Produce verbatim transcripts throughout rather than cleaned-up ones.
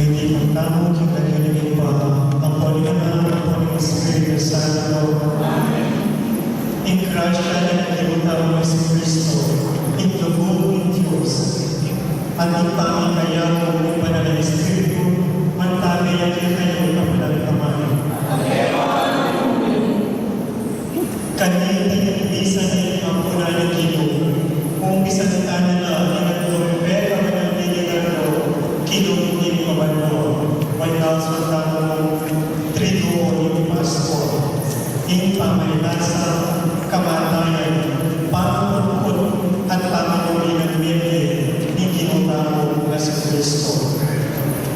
Iti pagtamu king lagyu ning Ibpa, ampo ning Anak, ampo ning Espiritu Santo. Ing grasya ning Ginu tamung Jesucristo, ing lugud ning Dios, at ing pamikayabe ning Banal a Espiritu, manatili ya kekayu kapilan man. Kanita ing misa ning ampunan ning Ginu, umpisan tana la king atlung pekabanal ning Ginu, king king pabanal, one thousand tamu, Triduum Paschae, ing pamailasa, kamatayan, pamukut, at pamamuri nang mebie ning Ginu tamung Jesucristo.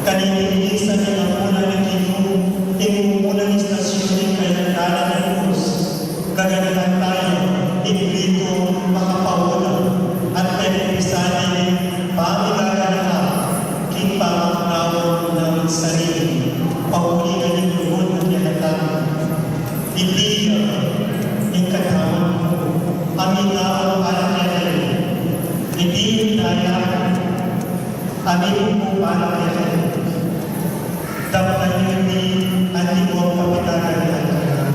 Kanita ing misa ning ampunan ning Ginu, ing mumunang istasyun ning kayandalan ning Dios, gaganaka tamu ing ritu makapauna, at pepipisa ne ning pamigaganaka king pamagnawa nang sarili, pauli na ning lugud na kekatamu. Iti ya ing katawan ku, a mitamu para kekayu. Iti ing daya ku, a mibubug para kekayu. Daptan yu iti, antimo ing kapitagan ning kekatamu.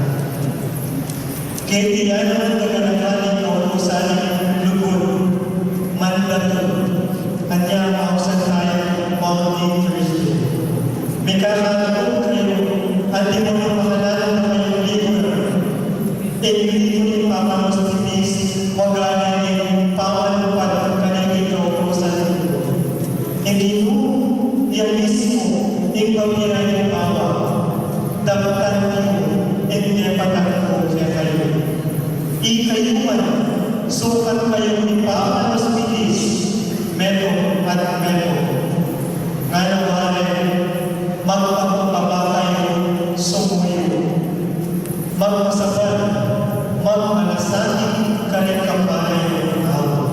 Keti ya naman gaganaka ing kautusan ning lugud, mandatul, anya ausan taya Maundy Thursday. Mikakaalam kayu, antimo ing makanan a kayang likuran, ing ritu ning pamamaustitis, waga ne ning pamanupad kaniting kautusan ning lugud. Ing Ginu ya mismu ing papira ning pawa, daptan yu ing mepatang ku kekayu. Ikayu man, sukat kayu ning pamamaustitis, metung at metung. Ngana wari, magpakumbaba kayu, sumuyu, magpasabat, magmalasakit karing kapari ning tau.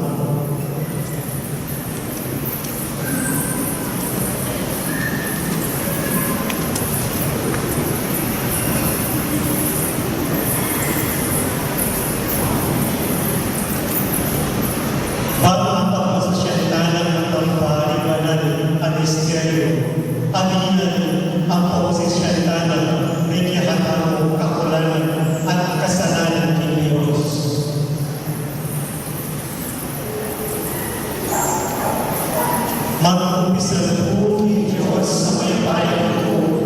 Bang pagpasasyan tana ing pari banal a misteryu, abinan, pagpasasyan tana ing kekatamu kakulangan at kasalanan king Dios. Mag-umpisal pu ing Dios a mayupaya king lugud.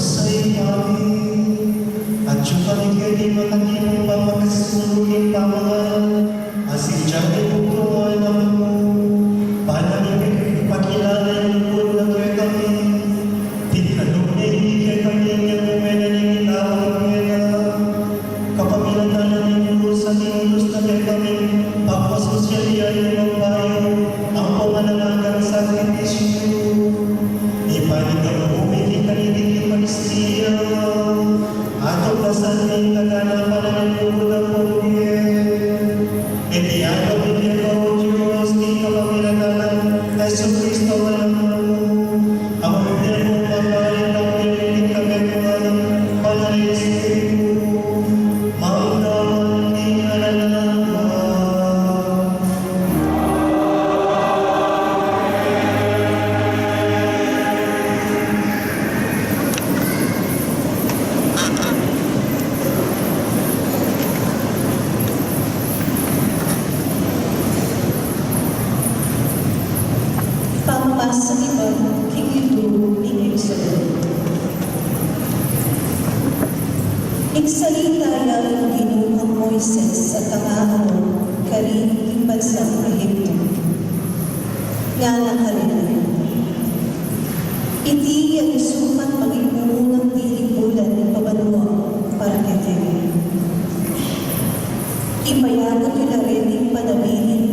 Sa ipami, at yung kami keti makatipung papakasulu king pamangan, asin dyan ipagtunguan mu, para ipakilala ing lugud na kekami, king kalub na ibie kekami ning menalangin a kapamilatan ning Dios, atin Dios na kekami, papasusian ya ing bayu, ampong alang anggang sakripisyu, ipanyawad mi king kekami ing Eukaristia, at tuklasan mi ing kaganapan ning lugud ampong bie. Iti aduan mi keka, O Dios, king kapamilatan nang Jesucristo, Anak mu, amang bie mu, mangari kami king kabie mu, banal a Espiritu, mangga man king alang angga. Pamamasa king Libru ning Exodo. Nagsalita ya ing Ginu kang Moises at kang Aaron karin king bansang Egipto. Ngana karela, iti ya ing sukat maging mumunang dilig bulan ning pabanua para kekeng. Ipayabat yu la reti ing panabilin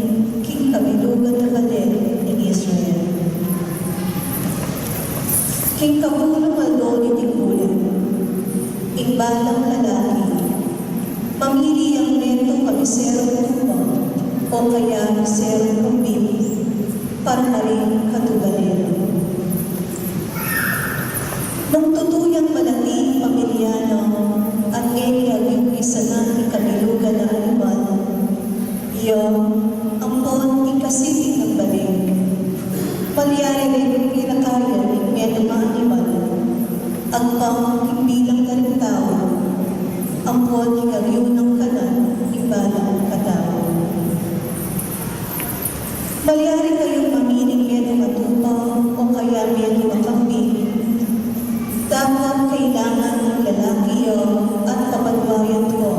king kabilugan a balen ning Israel. King kapulung aldo niting bulan, ing balang lalaki mamili yang metung a miserong tupa o kaya miserong kambing para karing katugalan. Nung tutu yang malati ing pamilya na at e ne agyu king sana king kabilugan a animal, ya ampon ing kasiting nang bale, malyari reng rakayan ing metung a animal agpang king bilang na ring tau, ampon king agyu nang kanan ing balang katau. Malyari kayung mamiling metung a tupa o kaya metung a kambing, dapot kailangan ning lalaki ya at papanuayan da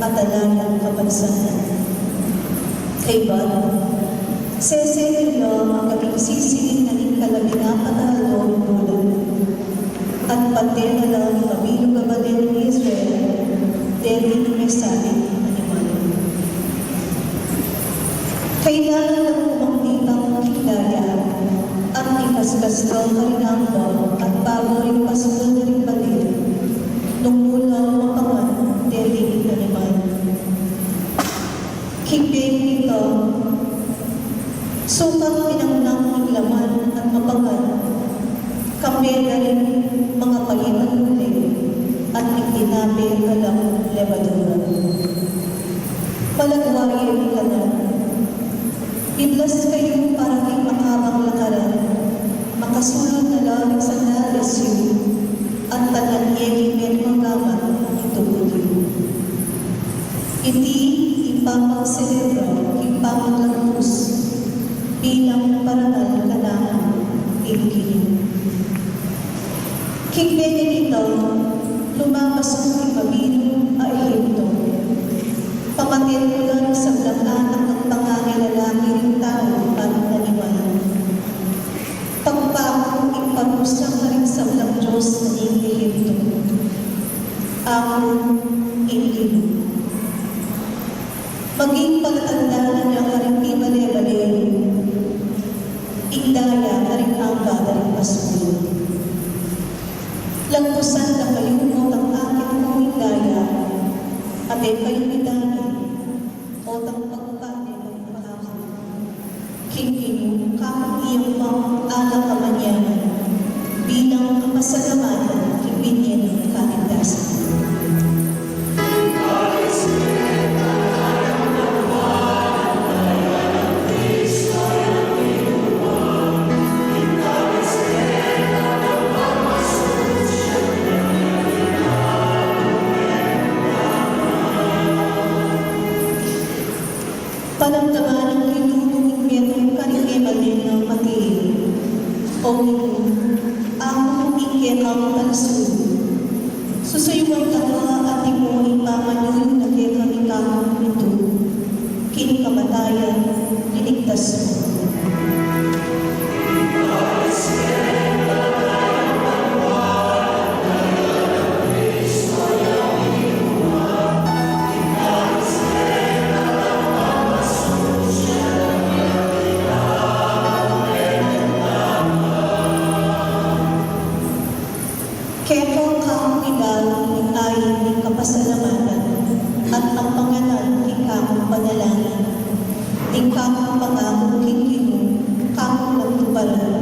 at ala yang kapansanan. Kaybat, sese yu la ing maging sisiling na ning kalabing apat a aldo ning bulan. At pati na la ing kabilug a balen ning Israel, deti ning mesabi animal. Kailangan lang kumang tipa king daya, at ikaskas la karing amba, at babu ring paskul na ring balen, nung nu la mapangan deti ning animal. King bie nita, sukat minangnang ing laman at mapangan, kambe na ring mangapait a lule, at ing tinape alang lebadura. Palagwa ye ing kanan, biblas kayu para king makabang lakaran, makasulud na la ring sandalyas yu, at talnan ye king metung a gamat ing tubud yu. Iti ing pamagselebra king pamaglampus bilang parangal kanaku king Ginu. King bie nita, lumabas ku king mabilug a Ehipto. Pamaten ku la ring sablang anak nang pangari lalaki ring tau at animal. Pagpaku ing parusa karing sablang dios na ning Ehipto. Aku ing Ginu. Maging palatandaan ya karing mibale-bale, ing daya karing amba da ring paskul. Lagpusan da kayu o tang akit ku ing daya, at e kayu idani, o tang pagpate karing aku. King Ginu, kaku ing pang-alak a manyaman, bilang kapasalamatan king binie nang kaligtasan. Panamdaman ning Ginu ing metung karing e mate na mati. O Ginu, aku ing kekang panasuyu. Susuyuan ka na, antimo ing pamanulu na kekami, kekang mintu, king kamatayan, linigtas mu. Keka kang idalung ning ain ning kapasalamatan at ing panganal king kekang panalangin, ing kekang pangaku king Ginu, kekang pagtuparan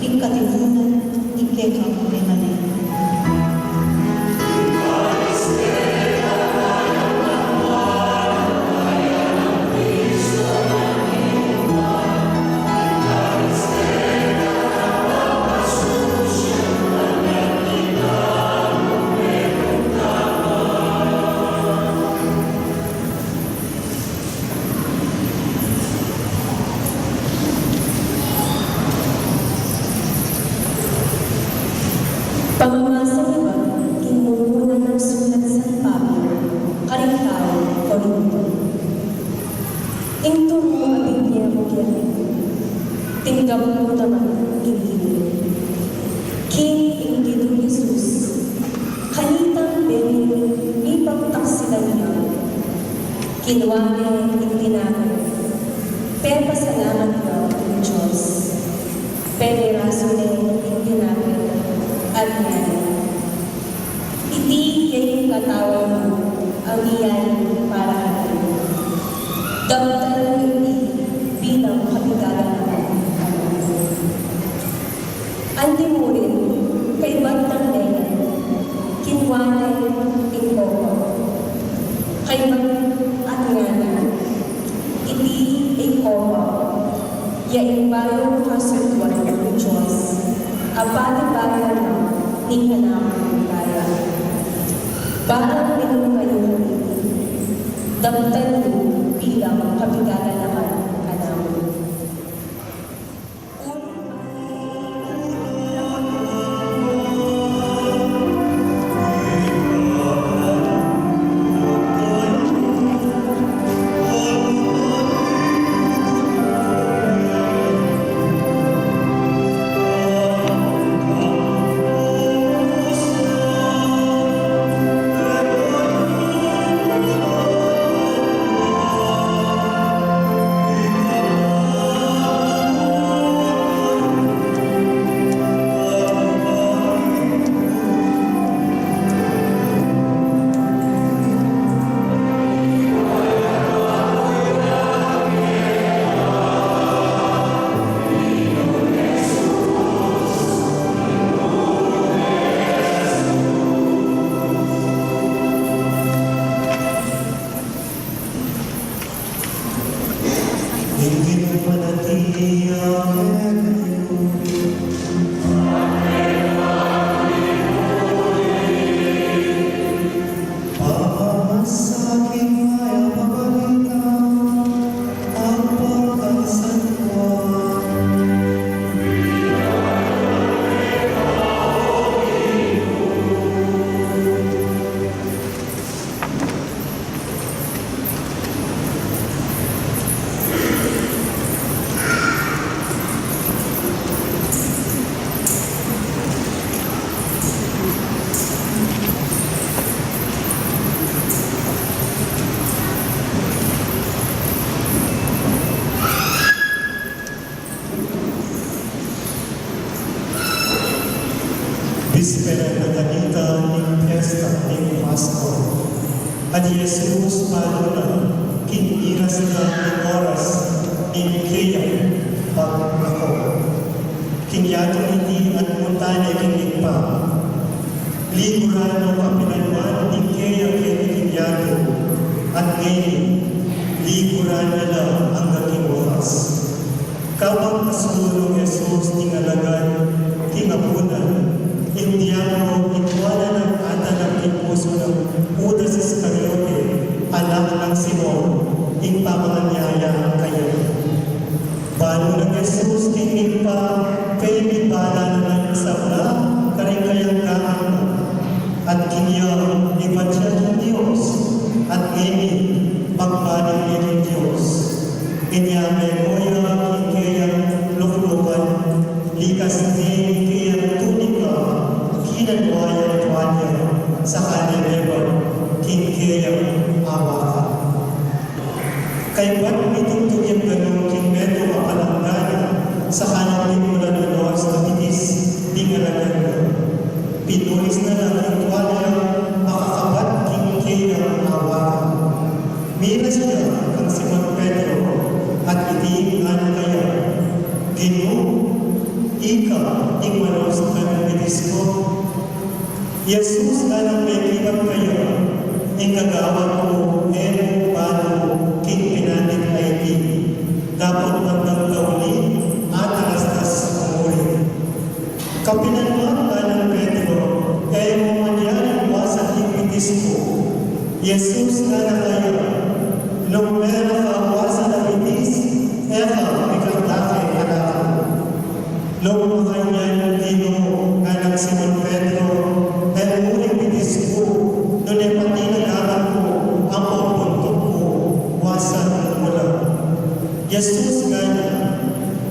king katipunan ning kekang pamimane. Pamamasa ibat king mumuna nang sulat San Pablo karing taga Corinto. Ing tumu a binie mu kekami, tinggap mu naman ing Ginu, king ing Ginu Jesus, kanitang benie mipagtaksilan ya, kinua ne ing tinape, pepasalamat ya king Dios, pepirasu ne ing tinape, at ngeni, "Iti ya ing katawan ku, a miyayari para kekayu. Daptan yu iti bilang kapigalan ku." Antimo rin, kaybat nang melan, kinua ne ing kopa, kaybat at ngeni, "Iti ing kopa ya ing bayung kasunduan ning Dios, a panibayan na ning Anak ning Kaya. Bang minum kayu kaniti, daptan yu bilang kapigalan na kanamu." Ing Ginu manatili ya kekayu. Pamamasaking Mayap a Balita ampon kang San Juan. Bispera na kanita ning piesta ning Paskua. At i Jesus balu na king iras na ning oras ning keyang paglako king yatu iti at munta ne king Ibpa. Liguran na kapilanman ing keyang keti king yatu, at ngeni liguran na la angga king wakas. Kabang kasulung Jesus ning alagad king apunan, ing Diablo, ikwa na nang atanap king pusu nang Judas Iscariote, anak nang Simon, ing pamanganyaya kaya. Balu nang Jesus king Ibpa, pemibala na nang sabla, kari At king ya ibat ya king Dios, at ngeni pagbalik ne king Dios. Inya meko ya king keyang luklukan, likas ne king keyang tunika, kinanwa ya ing tualya, saka ne mebat king keyang awakan. Kaybat mitugtug yang ganung king metung a palanggana, saka na pimula na lawas na bitis ding alagad na. Pinulis na la ing tualya, makakabat king keyang awakan. Miras ya kang Simon Pedro, at iti ngana kaya, Ginu, ika ing malaus kanu bitis ku? Jesus, nganang mekibat kaya, ing gagawan ku e mu balu king pinandit a iti, dapot matang tauli at alastas a muri. Kapilan man, nganang Pedro, e mu manyaring wasan ing bitis ku. Jesus, ngana kaya, nung mera ka wasan a bitis, e ka mikardake kanakung. Nung makanyan, Ginu, nganang Simon Pedro, e mu ring bitis ku, nune pati na gamat ku ampong buntuk ku, wasan mu la. Jesus ngana,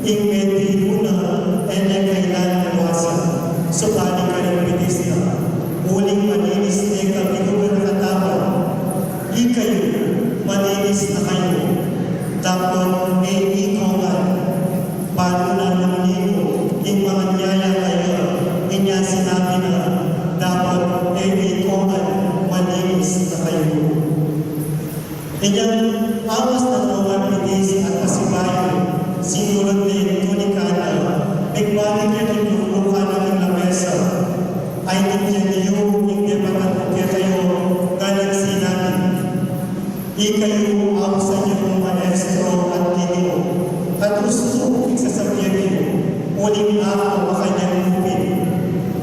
ing meti nuna e ne kailangan wasan, subali karing bitis na, uling maninis ne ka king lugar a katawan. Ikayu, maninis na kayu, dapot e iko ngan, balu na nung ninu ing manganyaya kaya, inya sinabi na, dapot e iko ngan, maninis na kayu. Inyang awas na nung bitis at pasibayu, sinurut ne ing tunika na, migbalik ya king luklukan na king lamesa. Ay, tindian yu ing depatan ku kekayu, nganang sinabi, Ikayu, ausan yu kung Maestro at Ginu, at ustu ing sasabian yu, uling aku makanyan ku pin.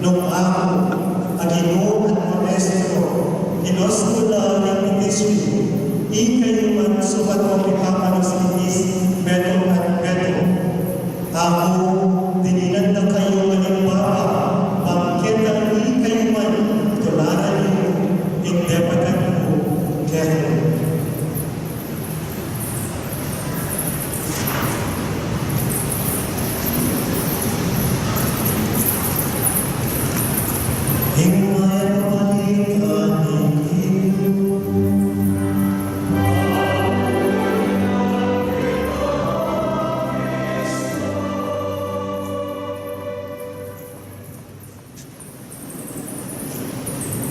Nung aku, a Ginu at Maestro, inus ku la ring bitis yu, ikayu man sukat mung ipapalus bitis, metung at metung. Aku, dinan da kayu ning Baba, bang ketang ikayu man tularan yu ing depatan ku kekayu. Ing mayap a balita ning Ginu.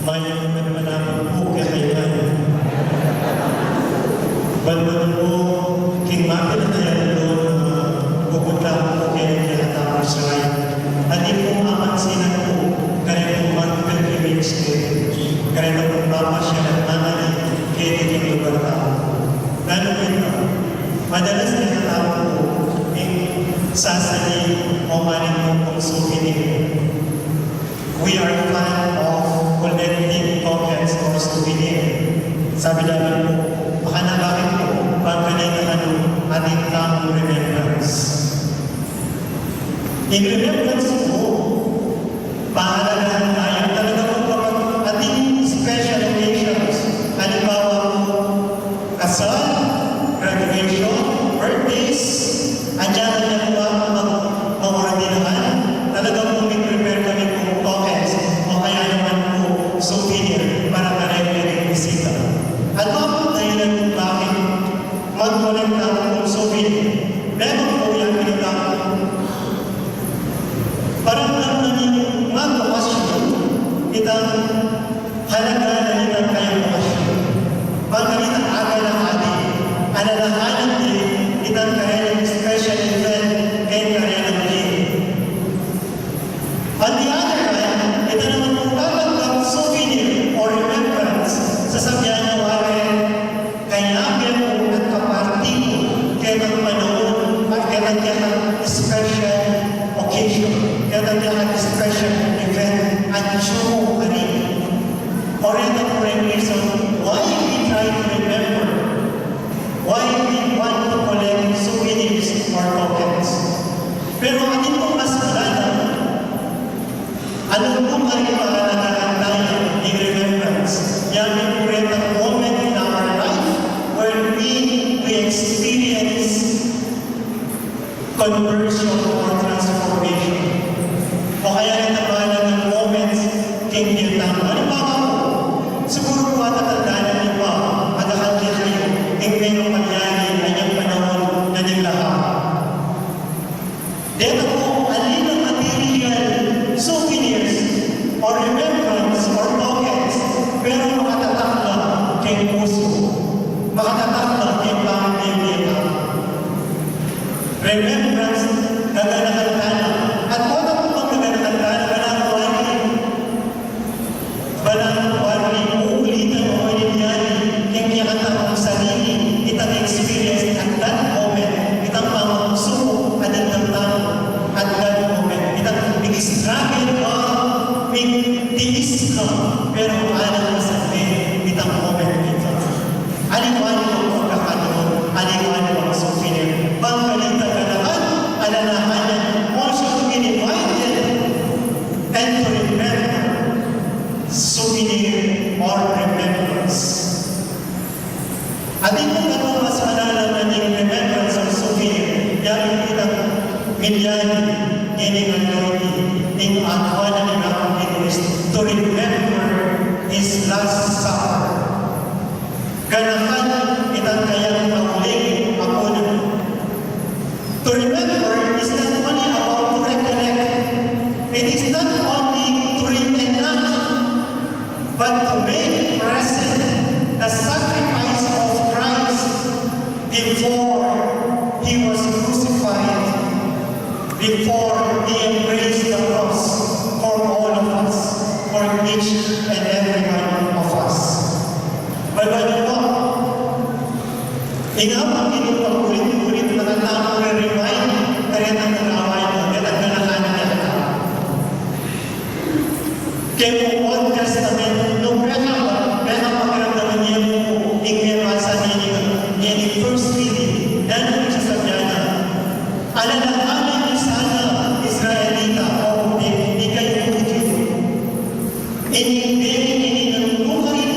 Mayap a manaman pu kekayu ngan. Ban man pu king mapinanayang aldo na pupunta pu keni keng Atapang Shrine. Atin pung mapansinan pu, kareng pung mag-pilgrimage keni, kareng pung papasyalan keni keti king lugar tamu. Lalo na ita, madalas ne tamu pu ing sasali o maninmu pung souvenir. We are fond of collecting tokens or souvenir. Sabi namin po, baka na bakit po, pang kanita kanu atin tamung remembrance. In remembrance po, pahalagahan tayo talaga po kapag ating special occasions. Halimbawa po, kasal, graduation, birthdays, andiyan na po ang mag-, mga ordinahan. Talaga po may prepare kami po tokens o kaya naman po souvenir para kareng bisita. At mga po dahilan kung bakit mag-collect na po ng souvenir. Meron po yan pinagkakot. Paramdam na ning mga okasyon, itang halaga na ning kayang okasyon. Bang kanita aga na kadi, alalahanan din itang karelang special event keng karelang year. On the other hand, ita naman pung tatanggap souvenir o remembrance, sasabihan na wari, kaya kaya mu at kaparti mu, kaya kang panaun, at kaya kang special occasion, kaya kang special event, at siya mo pa rin. Or ito po yung reason why we try to remember, why we want to collect souvenirs or tokens. Pero atin pong mas malala, ano po kayo conversion or transformation. O kaya rin ang mahalagang moments keng bie tamu. Halimbawa ku, siguru ku atatandaan yu pa, adakal kekayu, ing merong mangyari anyang panaun na nila ha. Deta pu, ali nang material souvenirs or remembrance or tokens, pero makatatak la keng pusu, makatatak la keng pamimie. Remembrance, gaganakan tana. At kota pu kang gaganakan tana, balamu wari, balamu wari, uulitan o mayari, keng kekatang sarili, itang experience at that moment, itang pamangsuku, at itang tama, at that moment, itang pig-struggle ka, pigtiis ka, pero alang masabi, itang moment ita. Aliwa ning pagkakataon, aliwa ning souvenir. Bang balita ka naman, alalahanan, also to be reminded and to remember, souvenir or remembrance. Atin pung mas malalam na ning remembrance or souvenir, yari kitang milyan, ining anointing, ning aduan na ning Ginu, is to remember His Last Supper. Ganakan itang kayang mauling apunan. To remember is not only about to recollect. It is not only to reenact, but to make present the sacrifice of Christ before He was crucified, before He embraced the cross for all of us, for each and every one of us. But what about, ing Apu Ginu paulit-ulit na katamu re-remind karetang gagawan na, karetang ganakan na katamu. Keng Old Testament, nung peka pa, peka pa karetang gagawan na, ing mebasa na ini, ini first reading, dan ing sasabian na, alalahanan yu sana, Israelita, o ikayu Judio, ini bie ini nanu karin,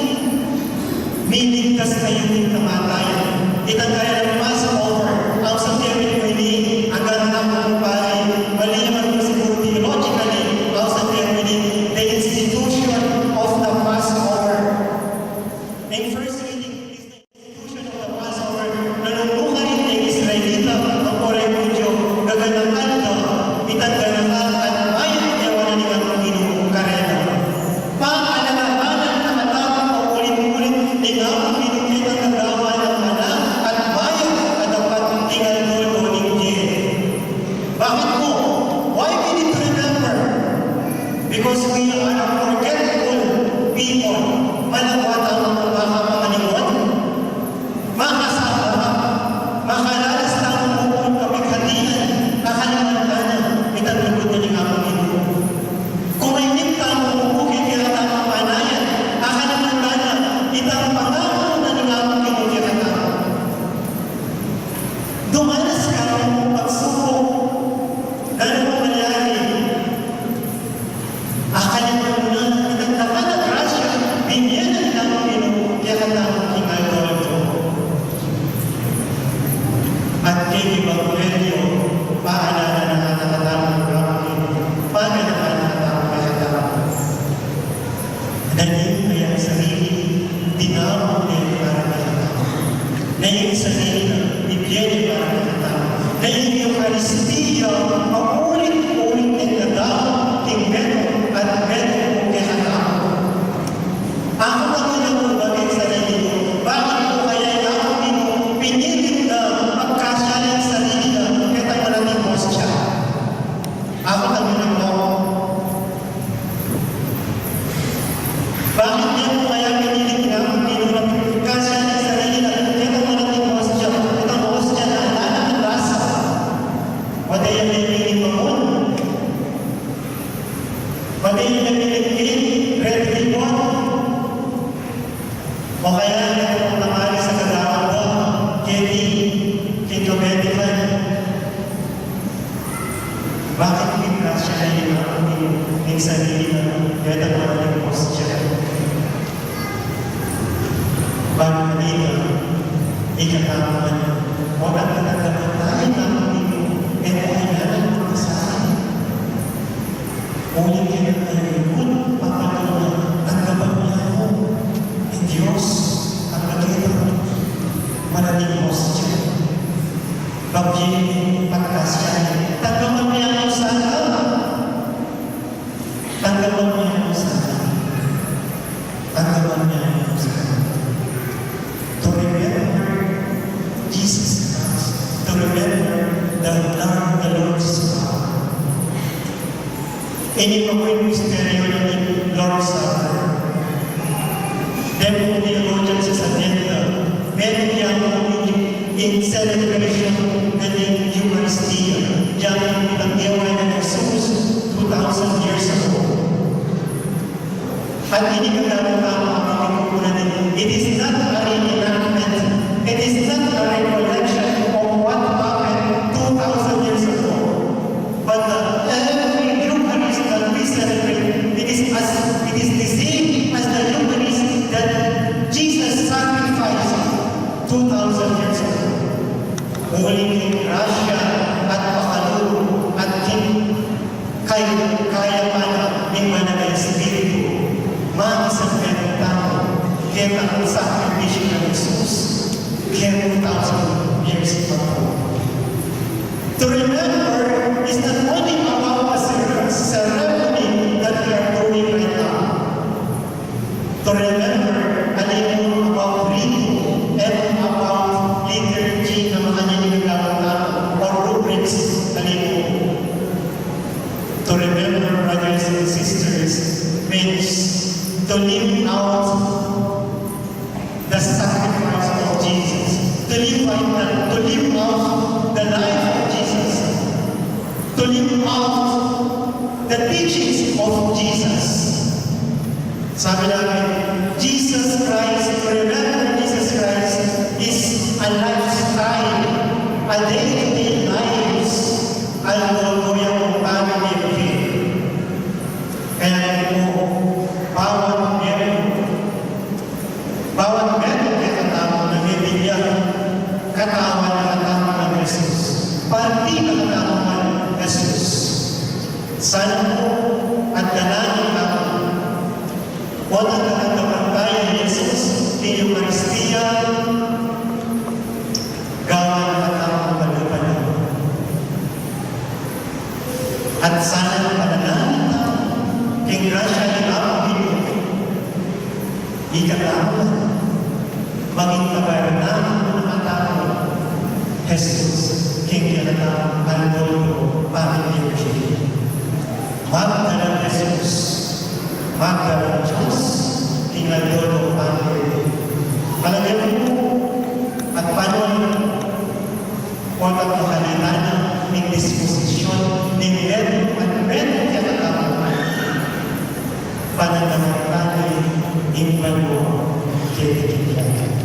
miligtas kayu king kamatayan. Itang karetang Passover, ausan ke pu ini aganap, kumpare, bale naman pu siguru theologically, ausan ke pu ini the institution of the Passover. In first reading, institution of the Passover, nanu karin ing Israelita, o ring Judio, gaganakan da, itang ganakan at mayap ing kewa na ning Apu Ginu karela. Paalalahanan na katamu paulit-ulit ning Apu Ginu ketang gagawan na mana at mayap a dapat king aldo-aldo ning bie. Bakit pu? Why we need to remember? Because we are a forgetful people. Malagwa tamung makapangalingot, makasama, makalalas tamu pu king kapighatian, akaliwat tana itang lugud na ning Apu Ginu. Kumainip tamu pu king kekatamung panayan, akaliwat tana itang pangaku na ning Apu Ginu kekatamu. Dumanas ka pu king pagsubuk, nanu pung malyari, akaliwat mu na itang dakal a grasya binie na ning Apu Ginu kekatamu king aldo-aldo. At keng ebanghelyo, paalala na katamu ning Apu Ginu, paalala na katamu kekatamu. Na ing kayang sarili, dinamu ne para kekatamu. Na ing sarili na, ibie ne para kekatamu. Na ing Eukaristia, paulit-ulit neng dadaun king metung at metung kekatamu. Aku, aku na pu, bakit sarili ku? Bakit pu kaya ing Apu Ginu pinilit na pagkasya ing sarili na ketang malating hostia? Aku na pu. Bakit ne pu kaya pinilit ning Apu Ginu na pagkasya ing sarili na ketang malating hostia, ketang hostia na ala nang lasa? Pati yang pinilit mamun, pati yang pinilit king Red Ribbon, o kaya ing pamali sa kagawad da keti, keti Kabetihan. Bakit ing grasya na ing Apu Ginu king sarili na ketang malating hostia? Bakit kanita, ikatamu man, o bakit kanita, tamu ing Apu Ginu, e pu kaya Uling kaya na tayo ikut, papatuna, tanggapan niya ako, ing Dios, at makita, maraning Dios siya. Babie, pagkasya, tanggapan niya ako sana. Tanggapan niya ako sana. Tanggapan niya ako sana. To remember Jesus Christ, to remember the Lord, the Lord's Supper. Ini po ing misteryo ning Lord's Supper. Dem pu theologians sa deta, metung ya pu in celebration ning Eucharistia, yang pinagyawan nang Jesus two thousand years ago. At ini kaya ang pagkukunan, it is not a reenactment, it is not a recollection of what happened two thousand years ago. But the, every Eucharist that we celebrate, it is as, it is the same as the Eucharist that Jesus sacrificed two thousand years ago. Uling king grasya at pakalulu at king kay-, kayapan ning Banal a Espiritu, makisabyan tamu keta king sakripisyu nang Jesus, keta two thousand years ago. To remember is not only about a cere-, ceremony that we are doing right now. To remember, alimu, about rito and about liturgy na makanyan ing gagawin natin, or rubrics, alimu. To remember, brothers and sisters, means to live out the sacrifice of Jesus, to live out the, to live out the life of Jesus, to live out the teachings of Jesus. Sabi natin, Jesus Christ, to remember Jesus Christ is a lifestyle, a day-to-day lives, al gagawan mu pamilya. Kaya po, bawat miyembro, bawat miyembro kekatamu na mebibie katawan na katamu nang Jesus, parti na katamu nang Jesus. Sana po at dalangin tamu, o nagkakataman tayo ni Jesus, ni Eukaristia, gawan na katamu panapanahon. At sana panalangin tamu, king grasya ning Apo, ikatamu, maging kabayaran na katamu, Jesus, king kekatamu, aldo-aldo, pamilya. Magdalang Jesus, magdalang Dios, king aldo-aldo, pamilya. Palagay mo, at paano o pagpakalitan ning disposisyon ning metung at metung kekatamu. Pananaman tamu ing banua keti keti.